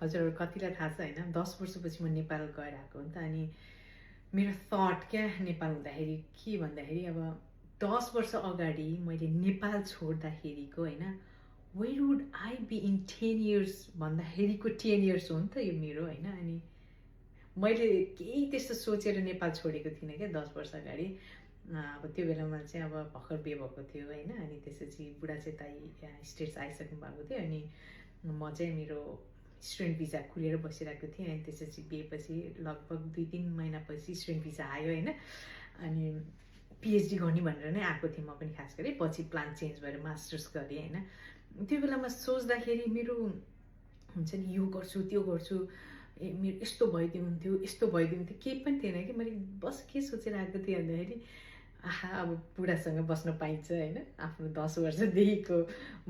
हजुरहरू कतिलाई थाहा छ होइन, 10 वर्षपछि म नेपाल गएर आएको हो नि त। अनि मेरो थट क्या नेपाल हुँदाखेरि के भन्दाखेरि, अब 10 वर्ष अगाडि मैले नेपाल छोड्दाखेरिको होइन, where would I be in 10 years भन्दाखेरिको 10 इयर्स हो नि त यो मेरो होइन। अनि मैले केही त्यस्तो सोचेर नेपाल छोडेको थिइनँ क्या 10 वर्ष अगाडि। अब त्यो बेलामा चाहिँ अब भर्खर बिहे भएको थियो होइन। अनि त्यसपछि बुढा चाहिँ दाइ स्टेट्स आइसक्नु भएको थियो। अनि म चाहिँ मेरो स्टुडेन्ट भिजा खुलेर बसिरहेको थिएँ। अनि त्यसपछि बिहेपछि लगभग 2-3 महिनापछि स्टुडेन्ट भिजा आयो होइन। अनि पिएचडी गर्ने भनेर नै आएको थिएँ म पनि खास गरी। पछि प्लान चेन्ज भएर मास्टर्स गरेँ होइन। त्यो बेलामा सोच्दाखेरि मेरो हुन्छ नि, यो गर्छु त्यो गर्छु, मेरो यस्तो भइदियो हुन्थ्यो, यस्तो भइदियो हुन्थ्यो, केही पनि थिएन कि। मैले बस के सोचेर आएको थिएँ भन्दाखेरि, आहा अब बुढासँग बस्न पाइन्छ होइन, आफ्नो 10 वर्षदेखिको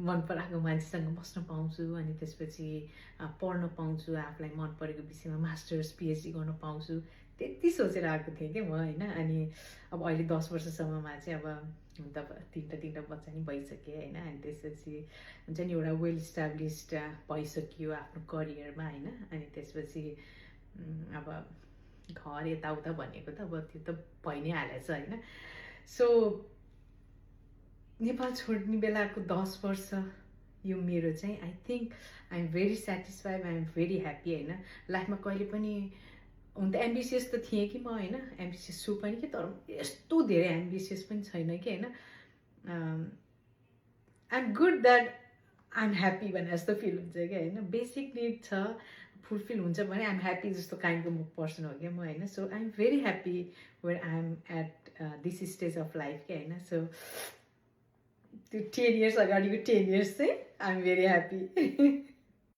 मन पराएको मान्छेसँग बस्न पाउँछु। अनि त्यसपछि पढ्न पाउँछु, आफूलाई मन परेको विषयमा मास्टर्स पिएचडी गर्न पाउँछु, त्यति सोचेर आएको थिएँ कि म होइन। अनि अब अहिले 10 वर्षसम्ममा चाहिँ अब हुन त तिनवटा बच्चा नि भइसक्यो होइन। अनि त्यसपछि हुन्छ नि, एउटा वेल इस्टाब्लिस्ड भइसक्यो आफ्नो करियरमा होइन। अनि त्यसपछि अब घर यताउता भनेको त अब त्यो त भइ नै हालेछ होइन। सो नेपाल छोड्ने बेलाको 10 वर्ष यो मेरो चाहिँ, I think I am very satisfied, I am very happy होइन। लाइफमा कहिले पनि हुन त एम्बिसियस त थिएँ कि म होइन, एम्बिसियस छु पनि कि, तर यस्तो धेरै एम्बिसियस पनि छैन कि होइन। I am good that I am happy भने जस्तो फिल हुन्छ क्या होइन। बेसिक निड छ, फुलफिल हुन्छ भने आइ एम ह्याप्पी जस्तो काइन्डको पर्सन हो क्या म होइन। So I am very happy where I am at this stage of life क्या होइन। सो त्यो 10 इयर्स अगाडिको 10 इयर्स चाहिँ आइ एम भेरी ह्याप्पी।